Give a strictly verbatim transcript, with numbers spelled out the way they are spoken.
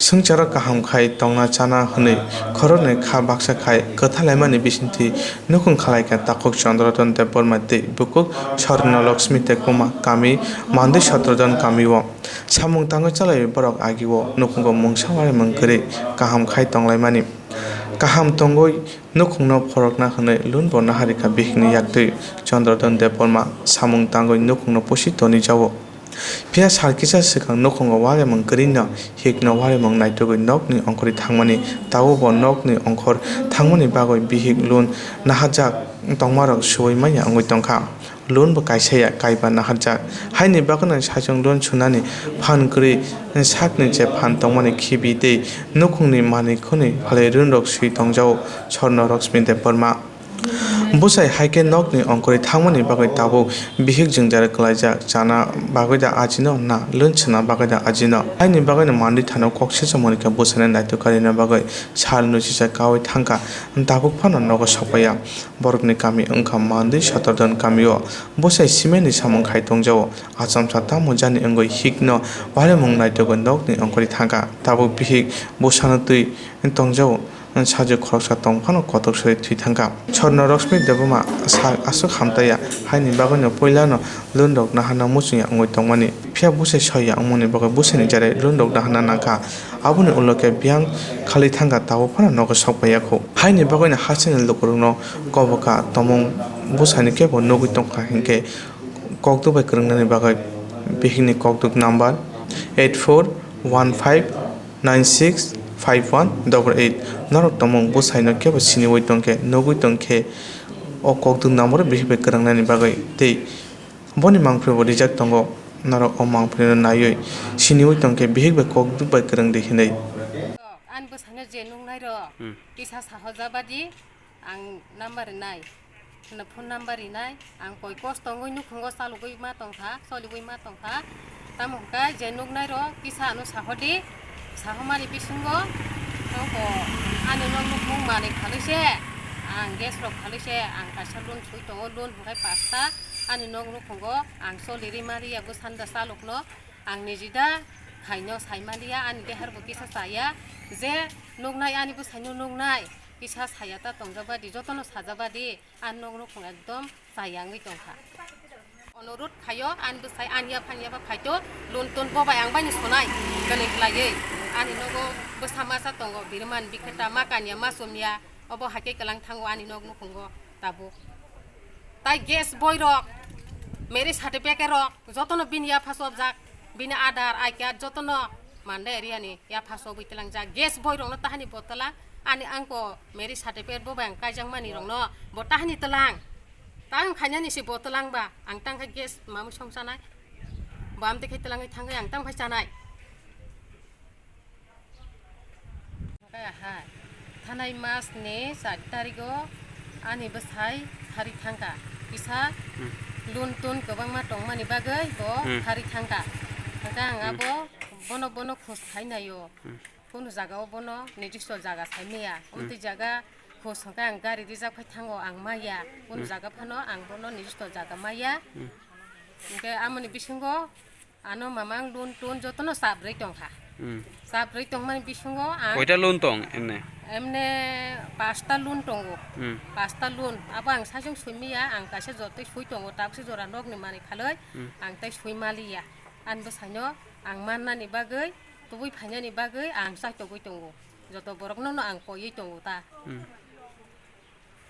Swngcharo kaham khai tongna chana hwnwi khoroknwi kha baksa khai kwthalaimani bisingtwi nukhung khalaikha takhuk Chandradhan Debbarma tei bukhuk Swarna Lakshmi Debbarma kami Mandwi Sotrodhan kamio. Samung tangwi chalaiwi borok agio nukhungo mungsa warimung kwrwi kaham khai tonglaimani. Kaham tongwi nukhungno phorokna hwnwi lunbo naharikha bihikni yaktwi Chandradhan Debbarma samung tangwi nukhungno pusi tonwi jao. Phiya sal kisa swkang nukhungo warimung kwrwino hikno warimung naitugwi nokni ongkhorwi thangmani, tabukbo nokni ongkhor thangmani bagwi bihik lun naharjak tongmarok suwi manya wngwi tongkha. Lun bo kaisa ya, kaiba naharjak. Haini bagwino saichung lun sunani phan kwrwi sakni je phan tongmani khibi tei nukhungni manwi khwnwi phalwi runrok swi tongjao Swarna Lakshmi Debbarma. Bwsai hai khe nokni ongkhorwi thangmani bagwi tabuk bihik jwngjal kwlaijak, chana bagwi da ajino na lun suna bagwi da ajino. Haini bagwino Mandwi thano kok sicha Monika bwsaino naituk karina bagwi sal nwi sisa kaui thangkha, tabuk phano nogo sokpaiya. Borokni kami wngkha Mandwi Sotrodhan kamio. Bwsai simaini samung khai tongjao. Achamsa tamo jani wngwi hikno warimung naitugwi nokni ongkhorwi thangkha. Tabuk bihik bwsano twi tongjao. Sajwk khoroksa tong phano kotok sori thwi thangkha. Swarna Lakshmi Debbarma sak aswk hamtaiya, haini bagwino puilano lunrok naharna muchungya wngwi tongmani. Phiya bwsai soiya wngmani bagwi bwsaini jerai lunrok naharna nangkha. Aboni ulo khe biyang khalwi thangkha, tabuk phano nogo sokpaiya khu. Haini bagwino hasteni lukurokno koboka tomung bwsaino kebo nugwi tongkha hinkhe kokduk bai kwrwngnani bagwi bihikni kokduk number eight four one five nine six five one double eight. Norok tongmung bwsaino kebo siniwi tongkhe, nugwi tongkhe o kokduk number bihik bai kwrwngnani bagwi tei boni mangpili bo rijak tongo. Norok o mangpilino naiwi siniwi tongkhe bihik bai kokduk bai kwrwng di hinwi. Ani bwsaino je nuknairok Hmm. kisa sahojabadi ang number rinai. Phone number rinai, ang koi kosto wngwi nukhungo chalogwi ma tongkha, chologwi ma tongkha. Tamo hwnkhe je nuknairok kisa ano sahodi, sahomani bisingo nokho ani nok nukhung manwi khalwi se, ang gas rok khalwi se, ang kaisa loan swi tongo, loan hwnkhe pasta ani nok nukhungo ang choli ri ma riya bwsanda chalokno, ang nijida khaino sai ma liya, ani dehar bo kisa chaya, je nuknai ani bwsaino nuknai kisa saya ta tongjabadi, jotono sajabadi. Ani nok nukhung ekdom chaya wngwi tongkha. Onurut khaio, ani bwsai ani yapha ani yapha phaito, loan ton bo bai ang baino sonai, kwnwi khlaiwi. Ani nogo bwsa masa tongo, biriman bikheta ma kanya ma chumya, obo haikhe kwlang thango ani nok nukhungo tabuk. Tai gas boy rok, marriage certificate rok, jotono bini yapha chopjak, bini Aadhaar, I card jotono Mandai area ni yapha chobwi twlangjak. Gas boy rokno tahani bo twlang, ani angko marriage certificate bo bai ang kaijak mani rokno bo tahani twlang. Tang khainani se bo twlang ba, ang tang kha gas mamwi song chanai. Bo amtwi khai twlangwi thangwi ang tang phai chanai. Kaya hai. Thanai mas ni char tarigo ani bwsai phari thangkha. Kisa Hmm. loan ton kwbangma tongmani bagwi bo Hmm. phari thangkha. Hwnkhe ang Hmm. abo bono bono khus khai naio. Hmm. Kunu jaga o bono nidisto jaga sai maya. Hmm. Amtwi jaga khus hwnkhe ang gari rijak phai thango ang maya. Kunu Hmm. jaga phano ang bono nidisto jaga maya. Hmm. Hwnkhe amoni bisingo ano mamang loan ton jotono chabrwi tongkha. Hmm. Chabrwi tongmani bisingo ang Koita loan tong emne? Emne pasta loan tongo. Hmm. Pasta loan. Abo ang saichung sui maya, ang kaisa jotoi sui tongo, taksa jora nokni manwi khalwi Hmm. ang tai sui maliya. Ani bwsaino ang mannani bagwi, tubui phainani bagwi ang chaitogwi tongo. Joto borokno no ang koiwi tongo ta. Hmm.